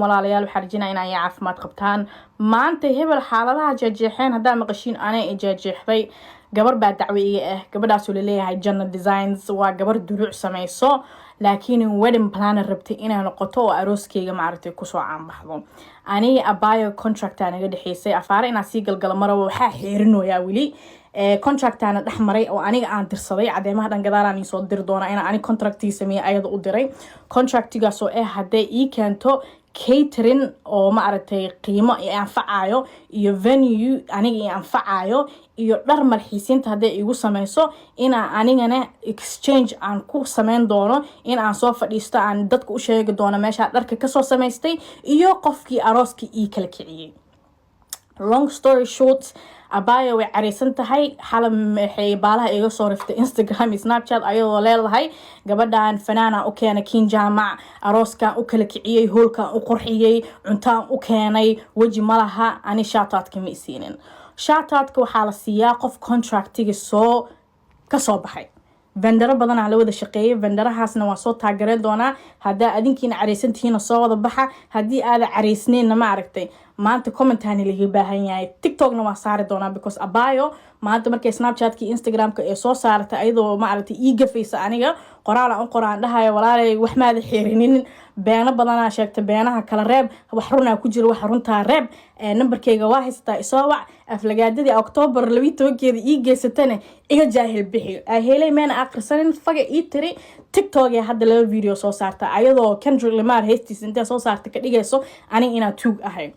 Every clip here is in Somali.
Walaalayaal, waxaa rajinaa in ay caafimaad qabtaan. Maanta hebel xaaladaha jeexjeexeen haddaa maqashiin, anay i jeexjeexday. Gabar baa dacwo iga ah. Gabadhaasoo laleeyahay Janna Designs, waa gabar duruuc sameyso, laakiin wedding planner rabtay inay noqoto oo arooskeyga maaragtay kusoo caanbaxdo. Aniga abayo contractaa naga dhexeysay. Afaare inaa sii galgalo marabo, waxaa xeerinoyaa weli contractaana dhex maray oo aniga aan dirsaday. Cadeemaha dhan gadaalaan iisoo diri doonaa inaa ani contractii sameeyey, ayada u diray contractigaasoo ah hadday ii keento catering oo maaragtay qiimo i anfacayo iyo venue aniga i anfacayo iyo dhar malxiisiinta hadday igu sameyso, inaa anigana exchange aan ku sameyn doono, in aan soo fadhiisto, aan dadka u sheegi doono meeshaa dharka kasoo samaystay iyo qofkii arooskii ii kala kiciyey. Long story short, abaya way careysan tahay. Xalam waxay baalaha iga soo riftay Instagram iyo Snapchat, ayadoo leedahay gabadhan fanaana u keenay Kiin Jaamac, arooskan u kala kiciyey, hoolkan u qurxiyey, cuntaan u keenay, weji malaha. Ani shoutout-ka ma isiinin. Shoutout-ka waxaa la siiyaa qof contractiga soo kasoo baxay. Vendoro badanaa la wada shaqeeyay, vendorahaasna waa soo taageereen doonaa. Haddaa adinkiina careysantihiina, soo wada baxa. Haddii aada careysneenna, ma aragtay, maanta commentani laga baahan yahay. TikTokna waa saari doonaa, because abayo maanta markay Snapchatka iyo Instagramka ee soo saaratay ayadoo maaragtay ii gafaysa, aniga qoraal aan u qoraan dhahayo: "Walaalay, wax maada xeerinin, beeno badanaa sheegta, beenaha kala reeb, wax runaa ku jira, wax runtaa reeb. Nambarkeyga waa haysataa, isoo wac. Aflagaadadii Octoobar 12-keeda ii geysatana iga jaahil bixi." Aheley meena aqrisanin faga ii tiri. TikTok ee hadda laba video soo saarta ayadoo Kendrick Lamar heestiisa intee soo saarta ka dhigayso aniga inaa tuug ahay.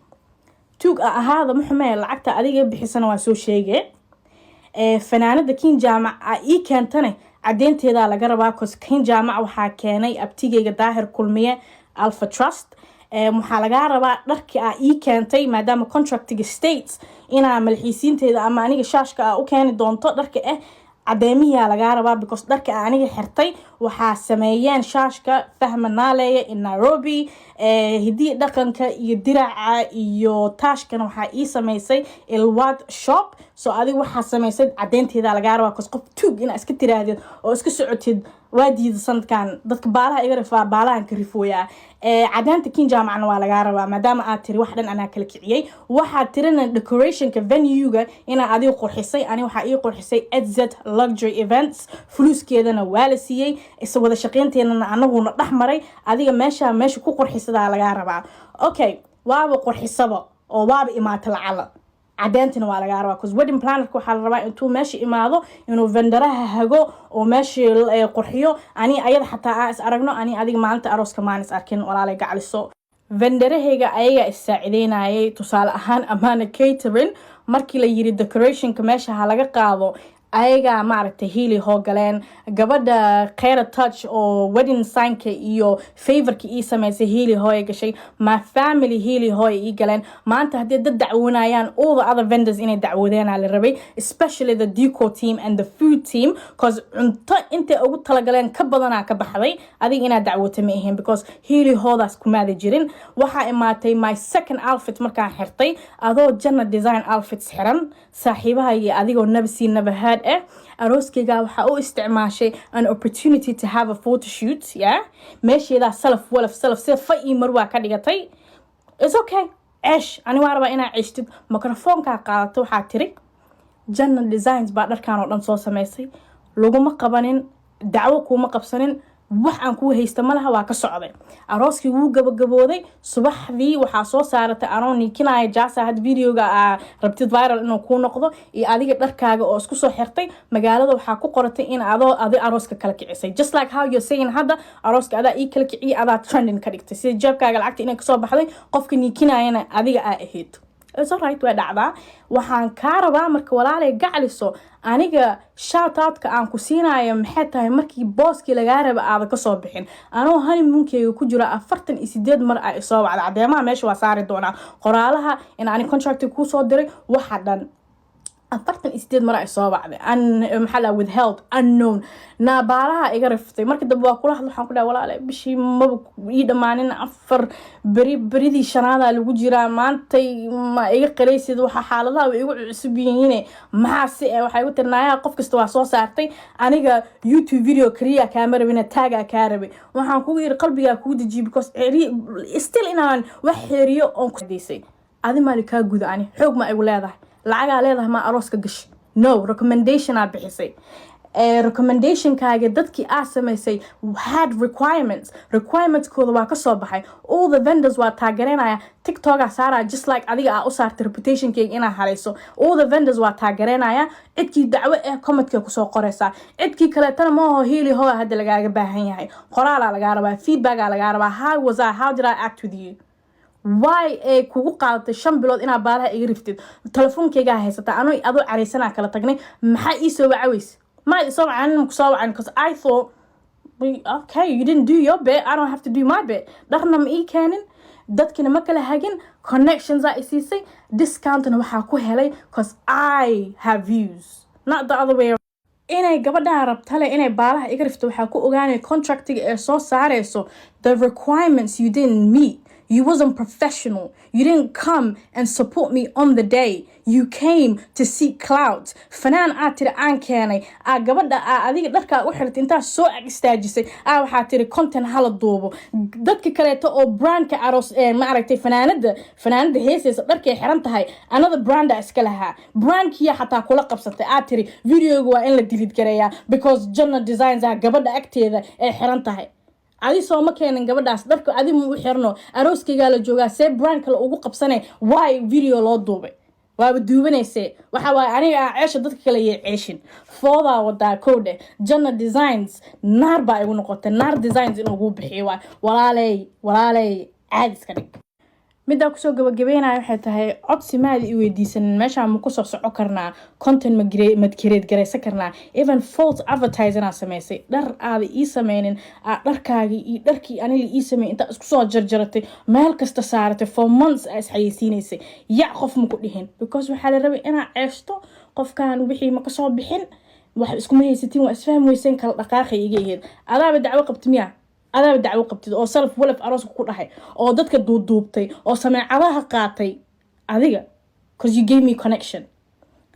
Tuug a ahaada muxumee, lacagta adiga bixisana waa soo sheege. Fanaanada Kiin Jaamac a ii keentane cadeynteedaa laga rabaa, cause Kiin Jaamac waxaa keenay abtigeyga Daahir Kulmiye, Alpha Trust. Waxaa lagaa rabaa dharki aa ii keentay, maadaama contractiga states inaa malxiisiinteeda ama aniga shaashka aa u keeni doonto dharka ah, cadeemihiyaa lagaa rabaa, because dharka aa aniga xirtay waxaa sameeyeen shaashka Fahma Naaleya in Nairobi. Hidii dhaqanka iyo diraca iyo taashkana waxaa ii sameysay Ilwad Shop. So adiga waxaa sameysay cadeynteeda lagaa rabaa, cause qof tuug inaa iska tiraahdid oo iska socotid waa diida. Sanadkan dadka baalaha iga rifaa, baalahan ka rifooyaa. Cadeynta Kin Jaamacna waa lagaa rabaa, maadaama aad tiri wax dhan anaa kala kiciyey. Waxaad tirina decorationka venuega inaa adiga qurxisay. Ani waxaa ii qurxisay Edz Luxury Events, fuluuskeedana waa la siiyey, isa wada shaqeynteedana anaguna dhex maray. Adiga meesha meesha ku qurxisadaa lagaa rabaa. Okay, waaba qurxisaba oo waaba imaata lacala, cadeyntina waa lagaa rabaa, cause wedding plannerka waxaa la rabaa intuu meesha imaado inuu vendoraha hago oo meesha qurxiyo. Ani ayada xataa aa is aragno, ani adiga maalinta arooska maan is arkin. Walaalay gacliso, vendorahayga ayagaa is saacideynayay. Tusaale ahaan, Amaana Catering, markii la yiri decorationka meesha ha laga qaado, ayagaa maaragtay hiili hoo galeen. Gabadha Kheyra Touch oo wedding signka iyo favorka ii sameysay, hiili hooya gashay. My family hiili hooya ii galeen. Maanta haddii dad dacwoonayaan, all the other vendors inay dacwoodeena la rabay, especially the deco team and the food team, cause cunto intay ugu talagaleen ka badanaa ka baxday. Adiga inaad dacwoota ma ahayn, because hiili hoodaas kumaada jirin. Waxaa imaatay my second outfit markaan xirtay, adoo Janna Design outfits xiran, saaxiibaha adigoo never seen, never heard ah. Arooskayga waxaa u isticmaashay an opportunity to have a photo shoot. Yeah, meesheedaa salaf walaf salaf sida fa ii marwaa ka dhigatay. It's okay, ceesh, ani waa rabaa inaa ceeshtid. Microfoonkaa qaadato, waxaa tiri Janna Designs baa dharkan oo dhan soo sameysay. Laguma qabanin dacwo, kuuma qabsanin, wax aan kuu haysta malaha. Waa ka socday. Arooskii wuu gabagabooday. Subaxdii waxaa soo saaratay anoo niikinaya jaasa. Had videoga aa rabtid viral inuu kuu noqdo iyo adiga dharkaaga oo isku soo xirtay, magaalada waxaa ku qoratay in adoo adi arooska kala kicisay, just like how you're saying hadda arooska adaa ii kala kiciyay, adaa trending ka dhigtay, sida jeebkaaga lacagta inay kasoo baxday, qofka niikinayana adiga aa ahayd. It's alright, way dhacdaa. Waxaan kaa rabaa marka, walaalay gacliso, aniga shout-outka aan ku siinayo maxay tahay markii booskii lagaa raba aada kasoo bixin? Anoo honeymoonkeyga ku jiro, 48 mar a isoo wacda. Cadeemaha meesha waa saari doonaa, qoraalaha in ani contracti kuusoo diray, waxa dhan. 48 mar ay soo wacday, maxaa la, withheld, unknown, naabaalaha iga riftay. Marka dambe waa kula hadla, waxaan ku dhahay, "Walaale, bishii maba ii dhammaanin, 4 beri, beridii shanaadaa lagu jiraa maantay, ma iga qaraysid? Waxa xaaladaha way igu cusub yihiin, maxaa si eh?" Waxay igu tiri, "Naayaha, qof kasta waa soo saartay, aniga YouTube video kaliya kaama rabina, taagaa kaa rabay." Waxaan kugu yiri, qalbigaa kugu dejiyay, because still inaan wax xeeriyo oon ku daysay. Adi maali kaa guda, ani xoog ma igu leedahay? Lacagaa leedahay ma arooska gashay? No, recommendation aa bixisay. Recommendationkaaga dadkii aa samaysay had requirements, requirementskooda waa kasoo baxay. All the vendors waa taagereynaya, TikToka saaraya, just like adiga aa u saartay reputationkayga inaa harayso. All the vendors waa taagereynaya. Cidkii dacwo eh, commentka kusoo qoraysaa. Cidkii kaleetana maaho, hiili hoa hadda lagaaga baahan yahay, qoraalaa lagaa rabaa, feedbackaa lagaa rabaa. How was I? How did I act with you? Why ay kugu qaadatay 5 bilood inaa baalaha iga riftid? Telefoonkaygaa haysataa, ano adoo caraysanaa kala tagnay. Maxaa ii soo wacaweyse? Ma isoo wacanin, kusoo wacan, because I thought, okay, you didn't do your bit, I don't have to do my bit. Dharna ma ii keenin, dadkina ma kala hagin, connections aa isiisay, discountna waxaa ku helay cause I have views, not the other way. Inay gabadhaan rabtale inay baalaha iga rifto waxaa ku ogaanaya contractiga ee soo saareyso, the requirements you didn't meet. You wasn't professional. You didn't come and support me on the day. You came to seek clout. Fanaan aad tiri aan keenay, aa gabadha aa adiga dharkaa u xirtay intaa soo ag istaajisay, aa waxaa tiri content hala duubo. Dadka kaleeto oo brandka aroos ee ma aragtay, fanaanada heesaysa, dharkay xiran tahay another branda iska lahaa, brandkiya xataa kula qabsatay. Aad tiri videoga waa in la delete gareeyaa because Janna Designs aa gabadha agteeda ay xiran tahay. Adi sooma keenin gabadhaas dharka, adi ma u xirno, arooskaygaa la joogaa, see brand kale ugu qabsanay? Why video loo duubay? Waaba duubanayse. Waxa waaye, aniga aa ceesha, dadka kale yay ceeshin. Foodaa wadaa kow dheh. Janna Designs naar baa igu noqotay, naar designs in lagu bixiyo waay. Walaaley, walaaley, caadi iska dhig. Middaa kusoo gabagabeynaya waxay tahay, codsi maada i weydiisanin. Meeshaan ma kusoo soco karnaa? Content mad create garaysan karnaa? Even false advertising aa samaysay. Dhar aada ii sameynin aa dharkaagii iyo dharkii aniga ii sameey intaa isku soo jarjaratay, meel kasta saaratay, for months aa isxayeysiinaysay. Yac, qof ma ku dhihin, because waxaa la rabay inaa ceeshto qofkan. Wixii ma kasoo bixin, wax iskuma haysatiin, waa isfahmi weyseen, kala dhaqaaqay iga ahayd. Adaaba dacwo qabti miya? Adaaba dacwo qabtid oo salaf walaf arooska ku dhahay oo dadka duuduubtay oo sameecadaha qaatay adiga, cause you gave me connection.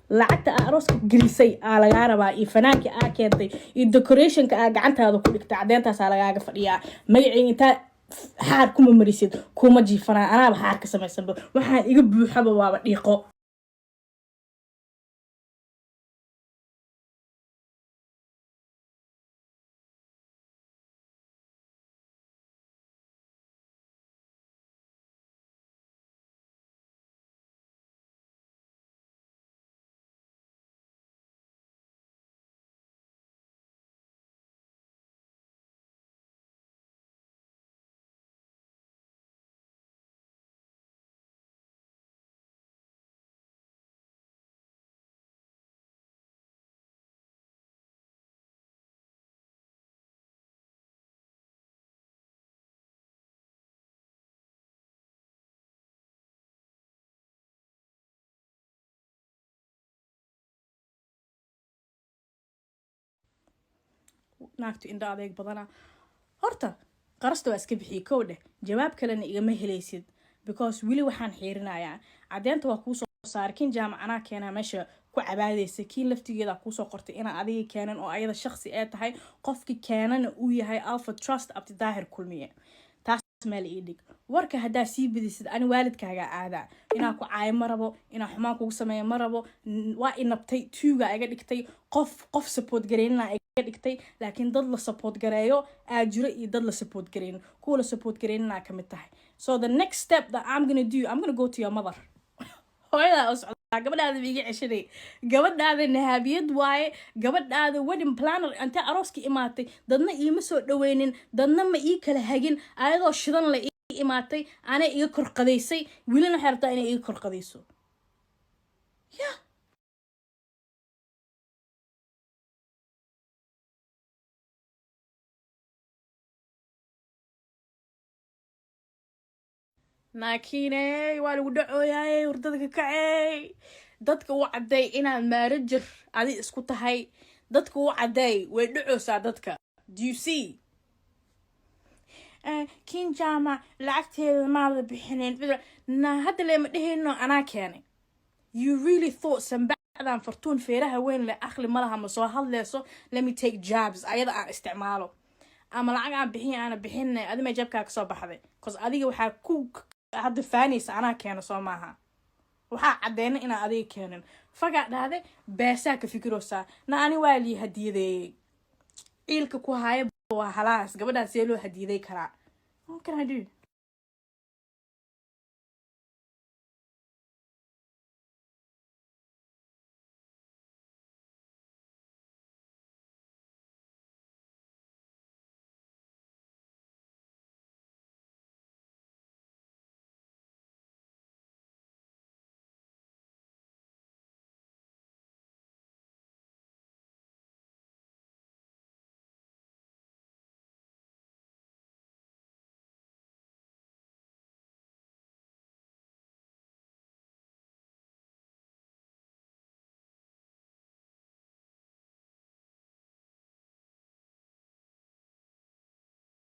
Lacagta aa arooska gelisay aa lagaa rabaa, iyo fanaankii aa keentay, iyo decorationka aa gacantaada ku dhigtay. Cadeyntaasaa lagaaga fadhiyaa. Magacii intaa xaar kuma marisid, kuma jiifanaa. Anaaba xaar ka samaysanba, waxaan iga buuxaba waaba dhiiqo. Naagtu indho adeeg badana. Horta qarasta waa iska bixiyey, kow dheh. Jawaab kalena igama helaysid, because weli waxaan xiirinayaa caddeynta waa kuusoo saaray. Kin jaamacanaa keenaa meesha ku cabaadaysa, kiin laftigeeda kuusoo qortay inaa adiga keenan oo ayada shaqsi ee tahay, qofki keenana uu yahay Alpha Trust Abti Daahir Kulmiye. Taas meel ii dhig. Warka haddaa sii badisid, ani waalidkaagaa aadaa. Inaa ku caayo ma rabo, inaa xumaan kugu sameeyo ma rabo. Waa inabtay, tuuga iga dhigtay, qof qof support gareynina iga dhigtay, laakiin dad la support gareeyo aa jiro iyo dad la support gareynin. Kuwa la support gareynina kamid tahay. So the next step that I'm gonna do, I'm gonna go to your mother. Hooyadaa oo socdaa, gabadhaada ba iga ceshanay. Gabadhaada nahaabiyad waaye, gabadhaada wedding planner. Intee arooska imaatay, dadna iima soo dhaweynin, dadna ma ii kala hagin. Ayadoo shidan la ii imaatay, anay iga korqadaysay. Welina waxay rabtaa inay iga korqadayso ya. Naakiiney, waa lagu dhacooyaay, hurdada ka kacey. Dadka u caddeey inaad manager adi isku tahay. Dadka u caddeey, way dhacoosaa dadka. Do you see? Kiin Jaamac lacagteeda maada bixinin na hadda leema dhehayno anaa keenay. You really thought sambacdan Fartuun feeraha weyn leh aqli malaha, ma soo hadleyso. Let me take jabs, ayada aan isticmaalo ama lacag aan bixin aana bixin. Adi may jabkaa kasoo baxday, 'cause adiga waxaa ku hadda faanaysa anaa keena, soo maaha? Waxaa caddeena inaan adiga keenin. Fagaa dhahday, beesaa ka fikiroosaa na. Ani waa lii hadiyadeeyey, ciilka ku haya waa halaas. Gabadhaan see loo hadiyaday karaa? What can I do?